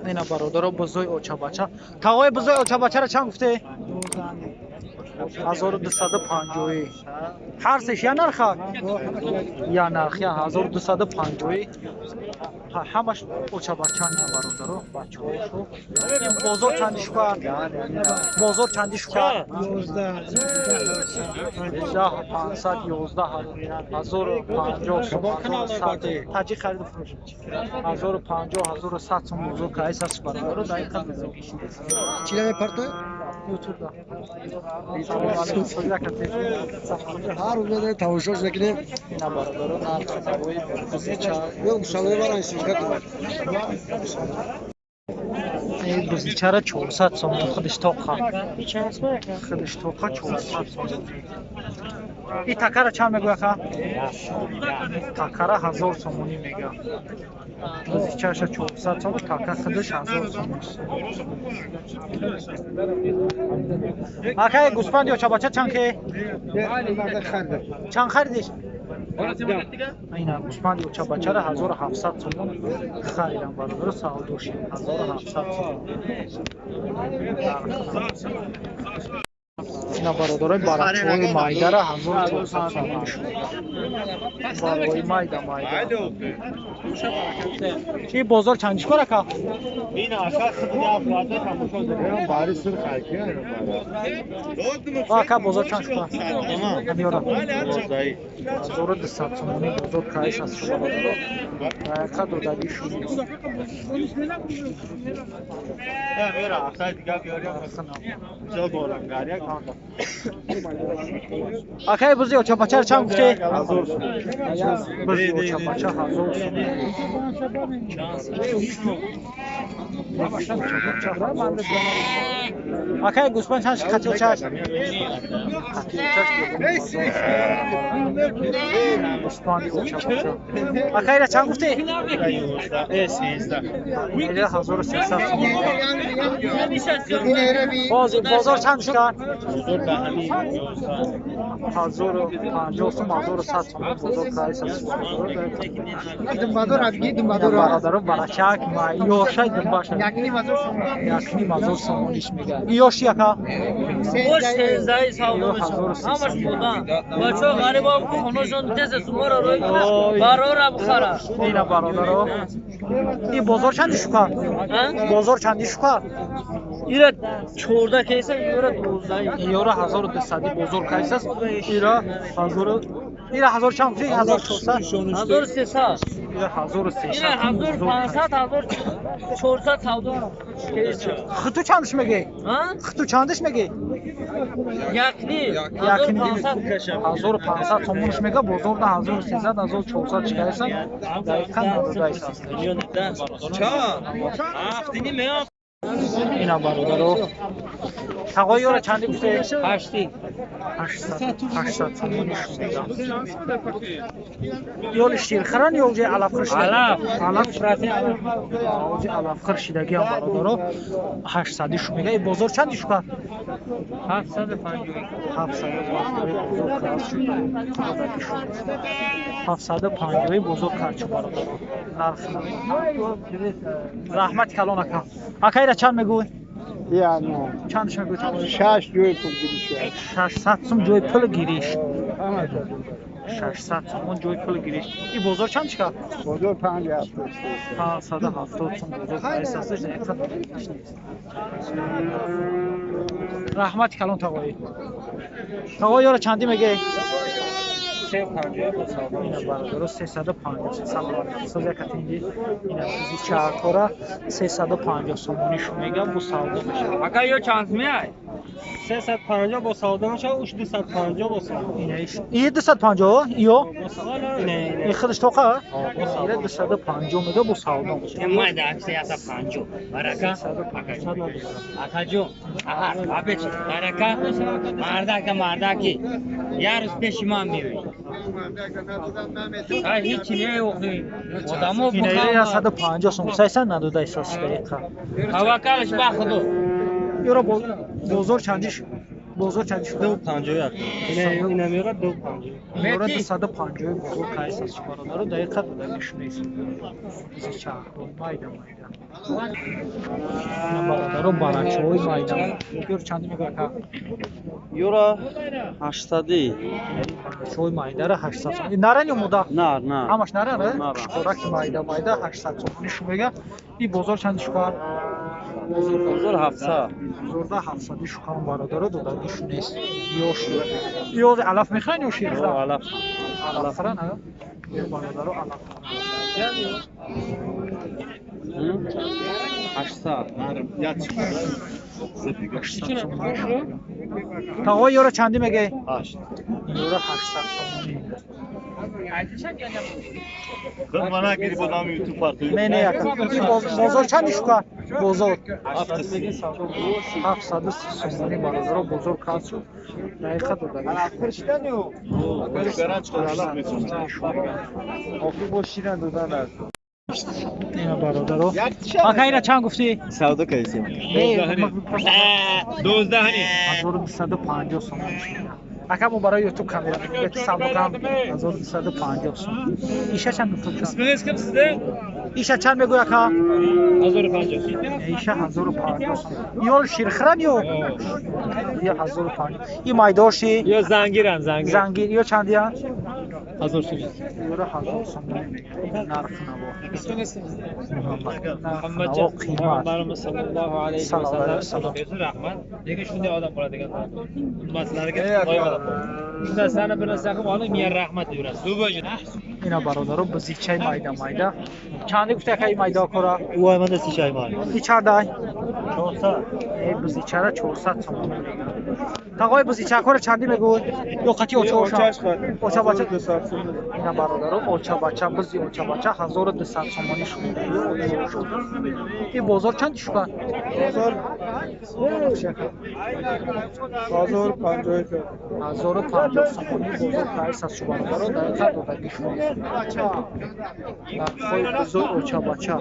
Ина, бародаро, бузои очабача. Тағои, бузои очабачаро чанд гуфте? 1250-ӣ. Ҳар сеш я нарха? Я нарх, я 1250-ӣ. Ҳамаш очабачан, бародаро, бачаҳошу. Ин бозор чанди шука? Бозор чанди шука? 18 500, 11 050 сом, 1100. Таҷи хариду фурӯш. 1050, 1100 сом бозор кайс аст, бародаро, дар ин қадр. Чӣ мепартой? Ютубда. Салом алейкум, созякате. Ҳар рӯз тамошош мекунем. Ина, бародаро, нархи навои бузича. Ё гусалои варан сижга кунад. Ин бузичара 400 сомон, худиш тоқа. Худиш тоқа 400 сомон. И такара чанд мегӯя, ха? Такара 1000 сомонӣ мега. Бузичаша 400 сомон, така худиш 1000 сомон. Акай, гӯспанд ё чабача чанд ке? Чанд харидиш? Ина гӯспанд ё чабачара 1700 сомон харидам, бародаро, савдоши 1700 сомон. Ина, бародарои, барачаҳои майдара 1400 сомон шуд. Барои майда майда. И бозор чанд чикор, ака? Ака, бозор чанд шуд? Амиёра. 1200 сомонӣ бозор кайс аст, шумо, бародаро. Дақиқа додагӣ шуд. Акай, бузи очабачаро чанд гуфте? Бузи очабача 1000 сомон. Акай, гӯспанд чанд қатиочаш? Қатиочаш гӯспанди очабача. Акай, ира чанд гуфте? Ира 1300 сомон. Боз бозор чанд шуд? 1050 сом, 1100 сом бозор кайс аст. Думбадор абги думбадор. Бародаро, барачак ма ёшай думбаша. 1,5 ҳазор сомониш мега. И ёши, яка? Бош сездаи савдо мешавад. Ҳамаш будан. Бачаҳо ғарибам хонашон тез сумора рӯй кунад, барора бихара. Ина, бародаро. И бозор чанди шука? Бозор чанди шука? Ира 14 кейса, ира 12. Ёра 1200 бозор кайс аст. Ира ҳазору ира ҳазор чанд гуфти? 1400? 1300. Ира 1300. Ира 1500, 1400 савдо кейса. Хиту чандиш мегӣ? Хиту чандиш мегӣ? Якни. Якни 1500 сомониш мега, бозорда 1300, 1400 чикайсан. Дақиқан надодайсан. Ина, бародаро. Тағои ёра чанди гуфте? Ҳашти. 800 сомониш мега. Ёли ширхӯран ё ҷои алафхӯр шида? Алаф. Алаф. Оҷи алафхӯр шидагиам, бародаро, 800 шу мега. И бозор чанди шука? 750. 750 бозор кард шуд. 750 бозор кард шуд, бародаро. Нарх. Раҳмати калон, ака. Ака, ира чанд мегӯй? Чандш мегӯй, тағои? Шаш ҷои пул гириш. 600 сум ҷои пул гириш. 600 сомон ҷои пул гириш. И бозор чанд чика? Бозор 570. 570 сум бозор кайс аст, дақиқа нест. Раҳмати калон, тағоӣ. Тағои, ёра чандӣ мегӯй? Ина, бародаро, 350. Салом алейкум. Соз якатинди. Ина бузи чаҳоркора 350 сомонишу мега, бу савдо мешавад. Ака, ё чанд меай? 350 бо савдо мешавад, уш 250 бо савдо. И 250 ё? Не, И худаш тоқа? Ира 250 мега, бу савдо мешавад. Майда 350. Барака. Акаҷон, аха, абеч, барака, мардака, мардаки. Як рӯз пеши ман меоӣ. Ай, ҳичи неохӣ. Одамо Ина ира 150 сом сайсан надода исас дақиқа. Таваккалш ба Худо. Ёра бозор чандиш? Бозор чанд шуд? 251. Ина меёра 250. Меёра 250 бозор кайс аст бародаро, дақиқа додагиш нест. Бизича майда майда. Ина бародаро барачаҳои майда. Ёр чанд мегӯяд ака? Ёра 800. Барачаҳои майдара 800 сом. Наран ё мода? Нар, нар. Ҳамаш наран, э? Қушқораки майда майда 800 сомонӣ шу мега. И бозор чанд шукар? Бозор 700. Бозорда 700 шукар бародаро додагиш нест. Ёш. Ё алаф мехӯранд ё ширхӯранд? Алаф. Алафхӯранд, а? Ё бародаро алафхӯранд. 800. 800 сомонӣ. Тағои ёро чандӣ мегӯӣ? 8. Ёро 800 сомонӣ. Не, не, яка. И бозор чанди шукар? Бозор. 730 сомонӣ бародаро бозор кард шуд. Дақиқа додагиш. Ина бародаро. Ака ина чанд гуфтӣ? Савдо кардем. 1250 сомонӣ. Ака мо барои YouTube камера мегӯем савдо кам 1250 сомонӣ. Иша чанд гуфтӣ? Ismingiz kim sizda? Иша чанд мегӯй ака? 1050. Иша 1050 сомонӣ. Ёл ширхӯран ё? Ё 1050. И майдоши? Yo zangiran, zangir. Зангир ё чандиян? 1000 сомон. Ёра 1000 сомонӣ мегӯяд. Ин нархи наво. Ismingiz kim sizda? Нархи наво қимат. Payg'ambarimiz sallallohu alayhi Sallallohu alayhi vasallam vasallam. bersin rahmat. Lekin shunday odam bo'ladigan ummatlarga boy odam. Shu narsani bir narsa qilib olib, men rahmat deyverasiz. Ина бародаро бизичаи майда майда. Чанди гуфта ака и майда кора? Уайманда сичай май. И чандай? 400. Э бизичара 400 сомонӣ мегӯяд. Тағои бизичакора чандӣ мегӯй? Ё қати очаоша? Оча бача. Ина бародаро оча бача бизи оча бача 1200 сомонӣ шуд. И бозор чанд шукар? Бозор 1050. 1050 сомонӣ бозор прайс аст шу бародаро, дақиқа додагиш нест. Нархҳои бизо оча бача.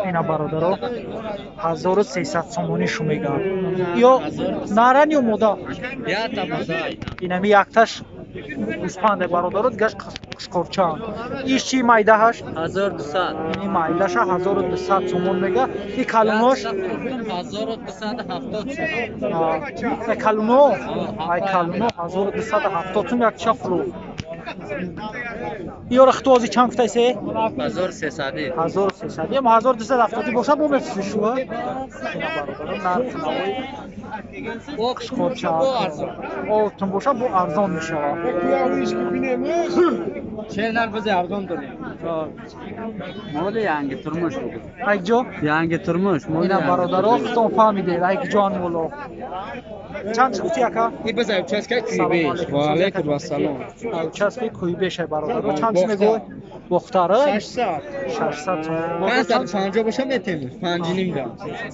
Ина бародаро 1300 сомонӣ шу мегӯянд. Ё наран ё мода? Инами якташ гӯспанде бародаро, дигаш қушқорчаанд. Иш чи майдаҳаш? 1200. Ини майдаша 1200 сомон мега. И калунош? 1270 сом. Э калуно? Ай калуно 1270 сом якча фурӯхт. Ёра хитози чанд гуфтаисе? 1300. 1300. Ям 1270 бошад бо мефурӯшӣ шу? Ина бародаро нархи навои қушқорча. Отун бошад бо арзон мешавад. Моли yangi turmush bugun. Айҷо? Yangi turmush. Моли Ина бародаро хитон фаҳмидед айҷоан моло. Чанд гуфти ака? Куйбеш. Ва алайкум ассалом. Участки Куйбеш ай бародаро. Чанд мегӯй? Бохтара? 600. 600 сомон. 550 боша метемиш. 5.5 да.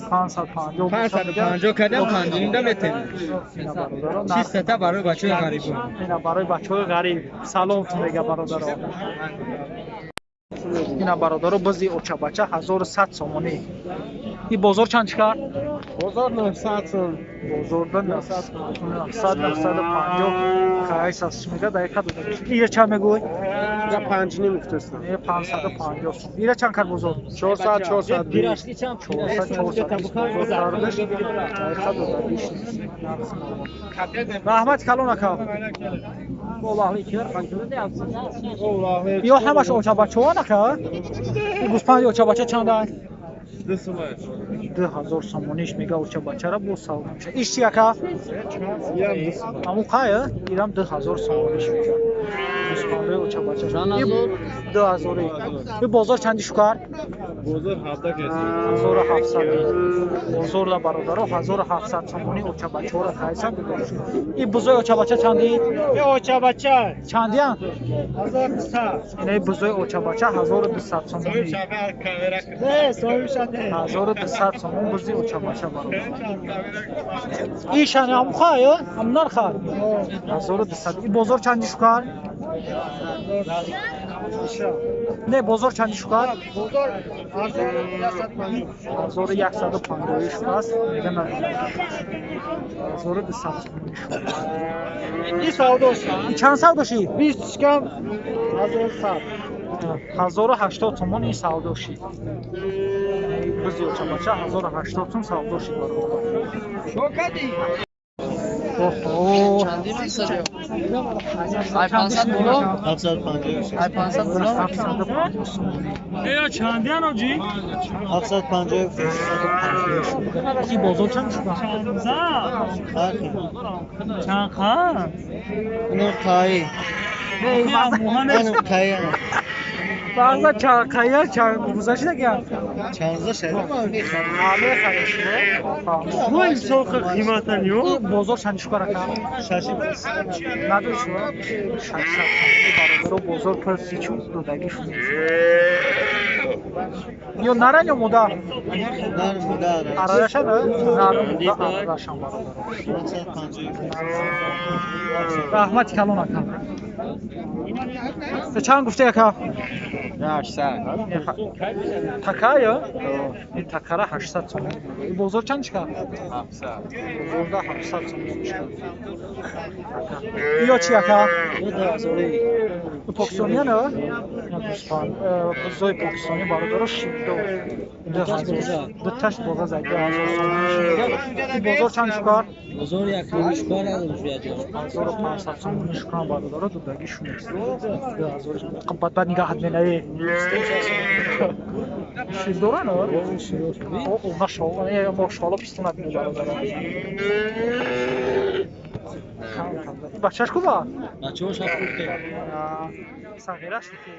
550. 550 кардам 5.5 да метемиш. Ина бародаро Чиста та барои бачаҳои ғарибон. Ина барои бачаҳои ғариб. Салом ту мега бародаро. Ина бародаро бизи очабача 1100 сомонӣ. И бозор чанд чикар? Бозор 900 сом. Бозорда 900 950 кайс аст мега дақиқа дода. Ира чанд мегӯй? Я 5.5 гуфтастам. Е 550 сом. Ира чанд кар бозор? 400 400. 400 400 бозор кардаш. Дақиқа дода. Раҳмат калон ака. Ё ҳамаш очабачаҳоан ака? Гӯспанди очабача чанд аст? 2000 сомониш мега очабачара бо савдо мешавад. Иш чи ака? Ҳамун қай? Ирам 2000 сомониш мега. Гӯспандаи очабача. 2000. И бозор чанди шукар? Бозор 17 кес. 1700. Бозорда бародаро 1700 сомонӣ очабачаҳоро қайсан додор. И бузои очабача чанди? Очабача Чандиян? 1200. Инаи бузои очабача 1200 сомонӣ. 1200 сомон бузи очабача бародар. Ишани ҳамухай, ҳам нарха? 1200. И бозор чанди шукар? Не, бозор чанди шукар? Бозор 1150. 1150 шукаст. Меган 1200 сомонӣ шукар. Ин савдош. Чанд савдоши? 20 шикам 1100. 1080 сомон ин савдоши. Бизёча бача 1080 сом савдоши бародар. Шокади. Оҳо. Ай 500 боло? 750. Ай 500 боло? 750 сомонӣ. Ё чандиан оҷи? 750. Ин бозор чанд шуд? Чанд қа? Уно қай. Уно қай. Баъза чанд қая чанд гузашта гия? Чанза шади ма мехарам. Мехарем шумо? Мо имсол қиматан ё? Бозор чанд шукар ака? Шаши. Надори шумо? 600 сомонӣ бародаро бозор пас чун додагӣ шуд. Ё наран ё мода? Нар муда. Арараша да? Нар муда арарашам бародаро. 750. Раҳмати калон ака. Чанд гуфте ака? 800. Така ё? Ин такара 800 сомон. Ин бозор чанд чика? 700. Бозорда 700 сомон чика. Ё чи ака? Покистония не? Бузои покистони бародаро шидо. Дуташ боза зад 2000 сомон шида. Ин бозор чанд шукар? Бозор як ним шукар надорам шуя ҷо. 1500 сомон шукран бародаро дудагӣ шунест. 2000 қимат бад нигаҳат менаи. Шир доран? О, на шол, мо шоло пистонат бародаро. Бачаш куба? Бачаҳо шаб хӯрд. Сағираш ки.